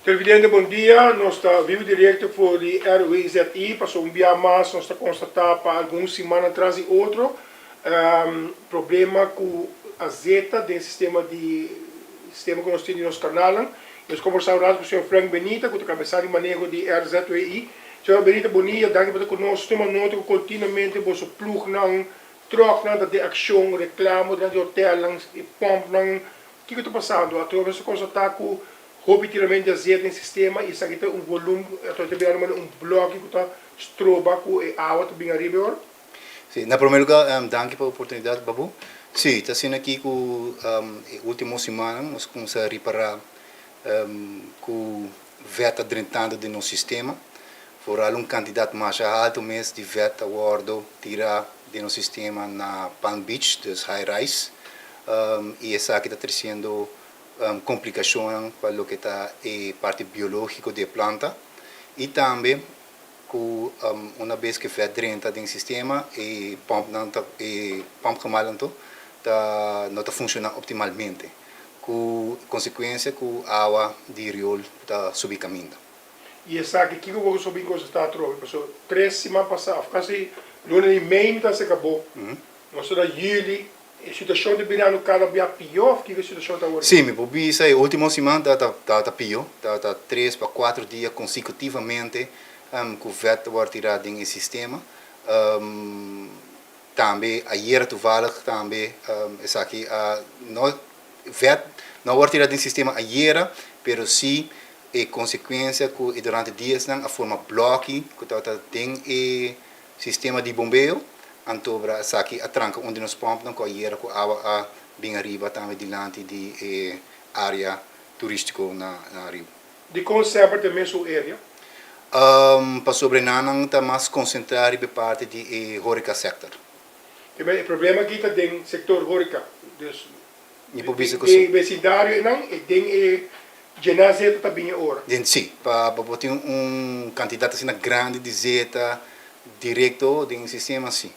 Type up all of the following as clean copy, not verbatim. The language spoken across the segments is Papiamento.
Televidente bon dia, nos ta vivo directo for di RWZI, paso un bia mas nos ta constata pa algun siman atras di otro problema cu azeta den sistema di sistema cu nos tin di nos canalnan. Nos conversa un rato cu señor Frank Benita cu ta cabeza di maneho di RZWI. Señor Benita bon dia, danki pa ta cu nos. Tuma nota cu continuamente boso ploegnan, trucknan ta den accion, reclamo dilanti hotelnan, e pompnan. Kico ta pasando? Atrobe nos ta constata cu Hopi tirament di azeta den sistema y esaki ta un volum, ato ta bira manera un bloki cu ta stroba cu e awa ta bin ariba e ora. Si, na prome lugar danki pa e oportunidad Babu. Si, ta asina aki cu e ultimo simannan nos cuminsa ripara cu vet ta drentando den nos sistema. Vooral un cantidad masha halto mes di vet ta wordo tira den nos sistema na Palm Beach, dus high rise, y esaki ta treciendo komplikashonnan pa loke ta e parti biológiko di e planta i tambe ku una bes ku e vèt drenta den sistema e pòmpnan ta e pòmpgemal anto ta no ta funshoná optimalmente ku konsekuensia ku awa di riol ta subi kaminda. I esaki kiko bo so bin konsestá atrobe? Pasobra tres siman pasá òf kasi luna di mei mi ta seka bo. Nos ta na yüli. E situashon ta birando kada bia pió òf kiko e situashon ta awor? Sí, mi por bisa e último siman ta ta pió. Ta ta tres pa kuater dia konsekutivamente ku vèt ta wòrdu tirá den e sistema. Tambe ayera toevallig tambe esaki a no vèt no a wòrdu tirá den sistema ayera, pero sí e konsekuensia ku e durante diasnan a forma blòki ku tabata den e Sistema di bombeo, antobra esaki a tranka un di nos pòmpnan ku ayera ku awa a bin ariba tambe dilanti di e área turístiko na Riu. Dikon semper ta e mesun area? Pasobra e nannan ta mas konsentrá riba e parti di e horeca sector. E problema aki ta den sektor horeca, dus Mi por bisa ku si. Den vecindario einan e den e djena zeta ta bin e ora. Den si. Pa bo tin un kantidat asina grandi di zeta direkto den e sistema si.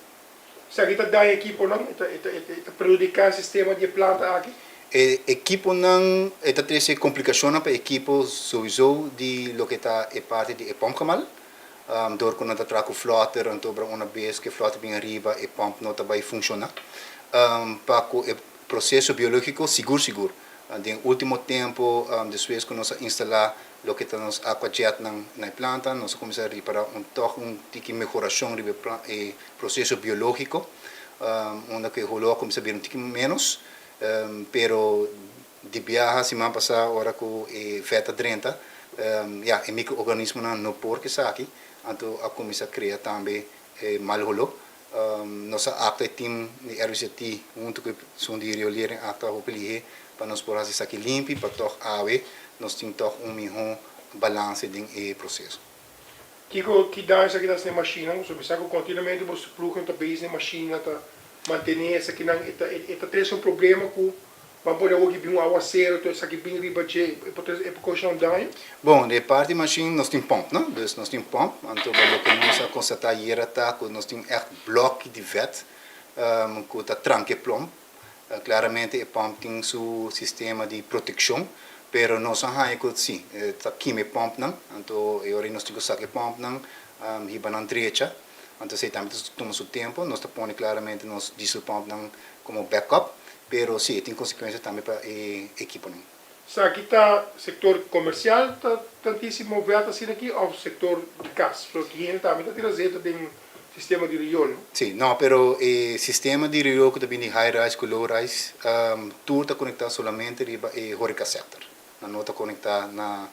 Esaki ta daña ekiponan? E ta e ta perhudiká e sistema di e planta aki? E ekiponan e ta trese komplikashonnan pa ekipo souiso di loke ta e parti di e pòmpgemal. Dor ku nan ta traha ku flòter anto bra una bes ku e flòter bin ariba e pòmp no ta bai funshoná. Pa ku e Proceso biologico sigur sigur. Den ultimo tempo despues cu nos a instala loke ta nos aqua jetnan na e planta nos a cuminsa ripara un toch un tiki mehoracion riba e proceso biologico unda cu e holo a cuminsa bira un tiki menos pero di biaha siman pasa ora cu e vet a drenta ya e microorganismonan no por cu esaki anto a cuminsa crea tambe e mal holo. Nos a aktua e team di RWZT huntu ku esun di Riolering aktua hopi lihé pa nos por hasi esaki limpi pa tòg awe nos tin tòg un mihó balanse den e proseso. Kiko ki daño esaki ta hasi na e mashinnan? Pasobra mi sa ku kontinuamente boso ploegnan ta bezig na e mashinnan ta mantené esakinan e ta e ta trese un problema ku Ban pone awor ki bin un awasero tur esaki bin riba dje e por trese e por kosha un daño? Bon, di e parti mashin nos tin pòmp, no? Dus nos tin pòmp, anto ba loke nos a konstatá ayera ta ku nos tin ègt blòki di vèt ku ta tranka e plòmp. Klaramente e pòmp tin su sistema di protekshon, pero nos a haña ku si, e ta kima e pòmpnan, anto e ora ei nos tin ku saka e pòmpnan, hiba nan drecha, anto esei tambe ta tuma su tempu. Nos ta pone klaramente nos dieselpòmpnan komo backup, pero si e tin konsekuensia tambe pa e ekiponan. Esaki ta sektor komersial ta tantísimo vèt asina aki òf sektor di kas? Pasobra ki hende tambe ta tira zeta den sistema di riol, no? Sí, no, pero e sistema di riol ku ta bini di high rise ku low rise tur ta konektá solamente riba e horeca sector. Nan no ta konektá na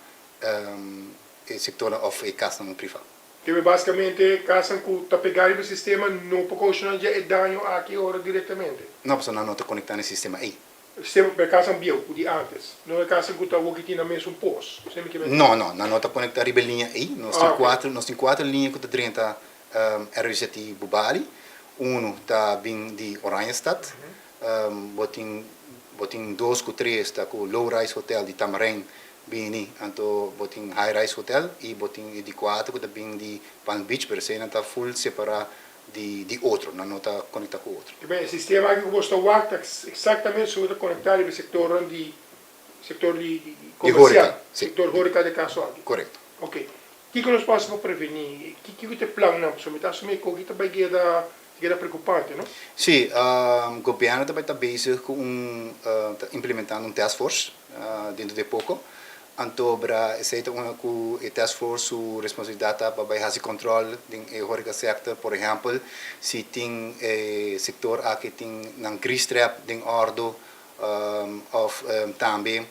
e sektornan òf e kasnan privá. Debe basikamente kasnan ku ta pegá riba e sistema no por kousa dje e daño aki ora direktamente. No, pasobra nan no ta konektá na e sistema ei. Sistema pa e kasnan bieu ku di ántes, no e kasnan ku ta awor ki tin nan mesun pos. Esei mi ke mester. No, no, nan no ta konektá riba e liña ei. Nos tin kuater, nos tin kuater liña ku ta drenta RWZI Bubali. Unu ta bin di Oranjestad. Bo tin bo tin dos ku tres ta ku Low Rise Hotel di Tamarijn bini, anto bo tin High Rise Hotel i bo tin e di kuater ku ta bin di Palm Beach, pero eseinan ta full separá di di otro, nan no ta konektá ku otro. E sistema aki ku bo sta wak ta eksaktamente su ta konektá riba e sektornan di. Sector di Di comercial, horeca, si. Sector horeca den caso aki. Correcto. Ok. Kico nos por haci pa preveni? Kico ta e plannan? Pasobra mi ta asumi e coki ta bay keda keda preocupante, no? Si, gobierno ta bay ta bezig cu un, ta implementando un task force dentro de poco. Antobra esey ta unda cu e task force su responsabilidad ta pa bay haci control den e horeca sector. Por ehempel, si tin e sector aki tin nan grease trap den ordo of tambe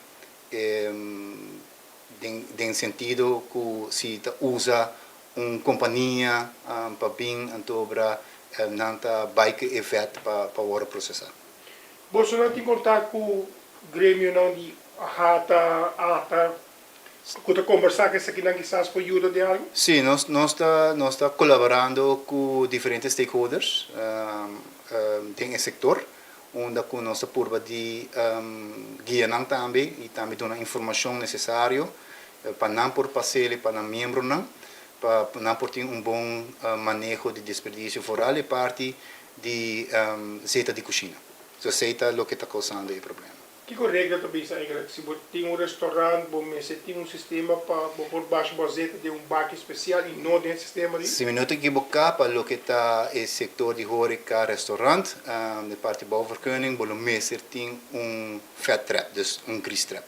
den sentido cu si ta usa un compania pa bin antobra nan ta bay cu e vet pa worde procesa. Bosonan tin contact cu gremionan di AHATA, ata, cu ta conversa cu esakinan kisas por yuda den algo? Si, nos ta nos ta colaborando cu diferente stakeholders den e sector. Unda ku nos ta purba di guia nan tambe i tambe duna informashon nesesario pa nan por pas'el i pa nan miembronan pa nan por tin un bon maneho di desperdisio foral e parti di zeta di kushina. So esei ta loke ta kousando e problema. Kiko regla ta bisa eigenlijk? Si bo tin un restaurant bo mester tin un sistema pa bo por basha bo azeta den un baki special y no den e sistema di. Si mi no ta ekiboká pa loke ta e sektor di horeca, restaurant, di parti bouwvergunning bo lo mester tin un vet trap, dus un grease trap.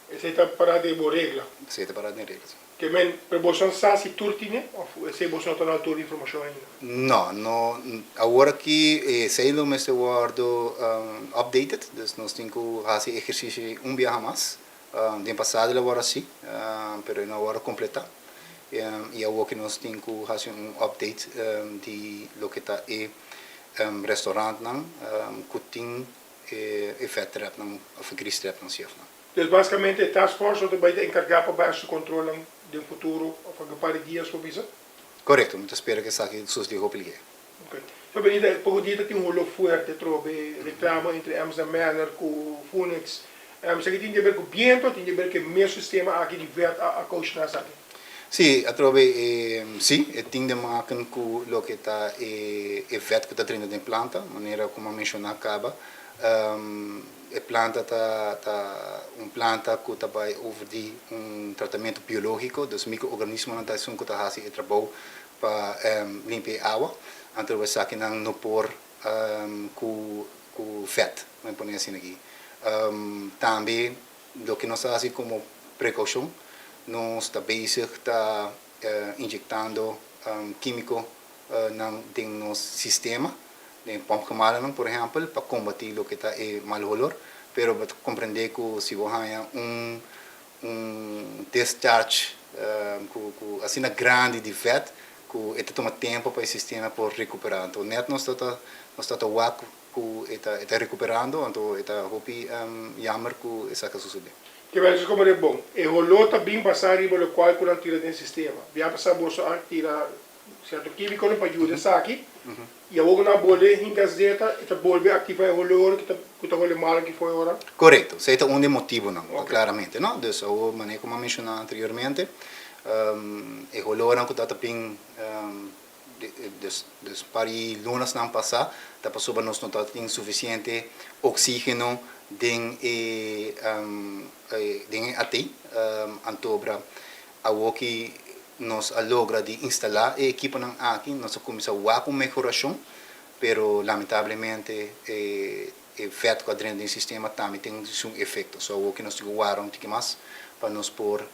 Esei ta pará den bo regla? Esei ta pará den regla, si. Ke men, pero boso no sa si tur tine of esei boso no ta na altura di informashon ainda? No, no, awor aki esei lo mester wordo updated, dus nos tin ku hasi ehersisio ei un biaha mas. Den pasado el a wòrdu hasi, pero e no a wòrdu kompletá. I awor ki nos tin ku hasi un update di loke ta e restaurantnan ku tin e vètrèpnan òf e gristrèpnan si òf no. Dus basikamente e task force lo ta bai ta enkargá pa bai hasi kontrolnan den futuro òf algun par di dias por bisa? Korekto, mi ta spera ku esaki susdi hopi lihe. Ok. So Benita, e poko dia ta tin un holó fuerte trobe reklamo entre Amsterdam Manor ku Phoenix. Esaki tin di aber ku biento o tin di aber ku e mes sistema aki di vet a koushoná esaki? Sí, atrobe e sí, e tin de maken ku loke ta e e vet ku ta drenta den planta, manera ku mi a menshoná kaba. E planta ta ta un planta ku ta bai over di un tratamentu biológiko, dus mikroorganismonan ta esun ku ta hasi e trabou pa limpia e awa. Anto esakinan no por ku ku vèt, mi pone asina aki. Tambe loke nos ta hasi komo prekoushon, nos ta bezig ta injektando kímiko nan den nos sistema, den pompgemalenan por ehèmpel, pa kombatí loke ta e mal holor. Pero bo ta komprendé ku si bo haña un un discharge ku ku asina grandi di vèt ku e ta tuma tempu pa e sistema por rekuperá. Anto nèt nos ta ta nos ta ta wak ku e ta e ta rekuperando, anto e ta hopi yammer ku esaki a sosodé. Ke bai haci como de bon. E holó ta bin pasa riba locual cu nan tira den sistema. Bia pasa boso a tira cierto quimiconan pa yuda esaki y awor cu nan a bolbe hinca zeta e ta bolbe activa e holor cu ta cu ta hole malo aki fo'i ora. Corecto. Esey ta un di e motibonan, claramente, no? Dus awor manera cu mi a menciona anteriormente, e holornan cu ta ta bin Dus dus par di lunasnan pasá ta pasobra nos no tabatin sufisiente oksígeno den e den e AT. Antobra awoki nos a logra di instalá e ekiponan aki, nos a kuminsá wak un mehorashon, pero lamentablemente e e vèt ku a drenta den e sistema tambe tin su efekto. So awoki nos tin ku wara un tiki mas pa nos por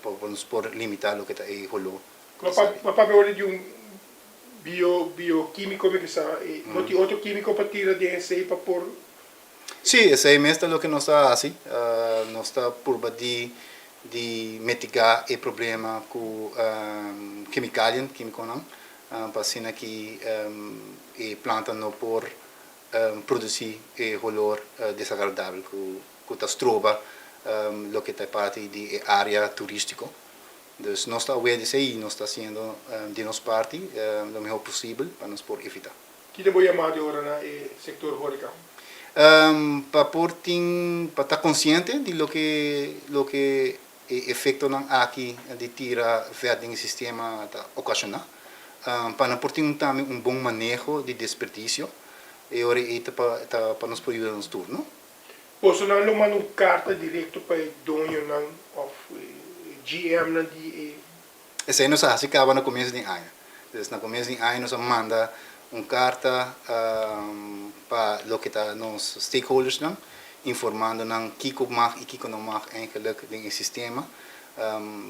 pa nos por limitá loke ta e holó. Ma papia ora di un bio biokimiko mi kisa e no tin otro kimiko pa tira den esei pa por. Sí, esei mes ta loke nos ta hasi. Nos ta purba di di mitigá e problema ku kemikalian, kimikonan, pa asina ki e planta no por produsí e holor desagradabel ku ku ta stroba loke ta e parti di e área turístiko. Dus nos ta aware di esei i nos ta hasiendo di nos parti lo mihó posibel pa nos por evitá. Ki ta bo yamá di ora na e sektor horeca? Pa por tin, pa ta konsiente di loke loke e efektonan aki di tira vèt den e sistema ta okashoná. Pa nan por tin tambe un bon maneho di desperdisio. E ora ei ta pa ta pa nos por yuda nos tur, no? Bosonan lo manda un karta direkto pa e doñonan òf e GMnan di e. Esei nos a hasi kaba na komienso di aña. Dus na komienso di aña nos a manda un karta pa loke ta nos stakeholdersnan, informando nan kiko mag i kiko no mag eigenlijk den e sistema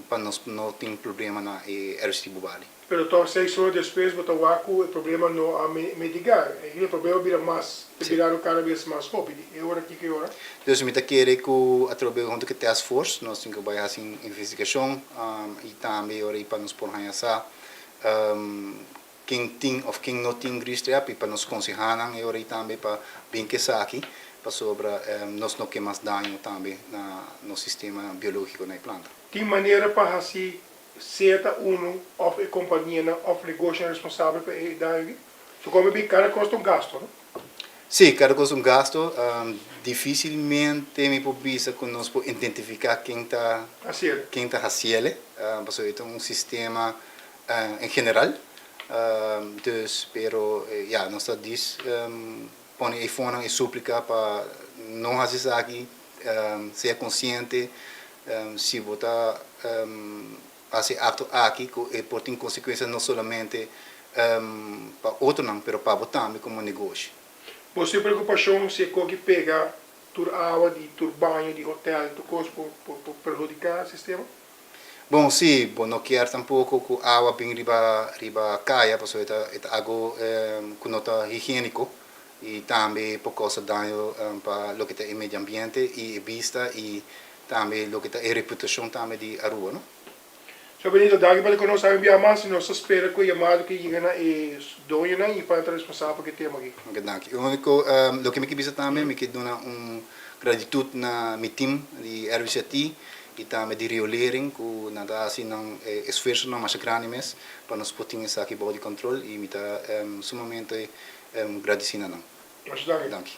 pa nos no tin problema na e RCT Bubali. Pero tòg seis ora despues bo ta wak ku e problema no a mitigá. E problema a bira mas, ta birando kada bes mas hopi. Di e ora kiko e ora? Dus mi ta kere ku atrobe huntu ku e task force nos tin ku bai hasi un investigashon i tambe e ora ei pa nos por haña sa ken tin òf ken no tin grease trap i pa nos konsehá nan e ora ei tambe pa bin ku esaki pasobra nos no ke mas daño tambe na nos sistema biológiko na e planta. Tin manera pa hasi Sea ta unu òf e kompanianan òf negoshonan responsabel pa e daño aki. So komo bin kada kos ta un gasto, no? Sí, kada kos ta un gasto. Dificilmente mi por bisa ku nos por identifiká ken ta ken ta hasiel, pasobra e ta un sistema en general. Dus, pero ya, nos ta dis pone e fonan e súplika pa no hasi esaki, sea konsiente Si bo ta hasi e akto aki ku e por tin konsekuensia no solamente pa otronan pero pa bo tambe komo negoshi. Bo sin preokupashon si e koki pega tur awa di tur baño di hotel tur kos por por perhudiká e sistema? Bon si, bo no kier tampoko ku awa bin riba riba kaya pasobra e ta e ta algo ku no ta higieniko. I tambe por kousa daño pa loke ta e medio ambiente i e bista i tambe loke ta e reputashon tambe di Aruba, no? Señor Benito, danki pa di konos awe un bia mas i nos ta spera ku e yamado ke yega na e doñonan i pa nan ta responsabel pa ke tema aki. Oke, danki. E uniko loke mi ke bisa tambe, mi ke duna un gratitut na mi team di RWZT i tambe di riolering ku nan ta hasi nan esfuersonan masha grandi mes pa nos por tin esaki bou di kontrol i mi ta sumamente Gradisí na nan. Masha danki. Danki.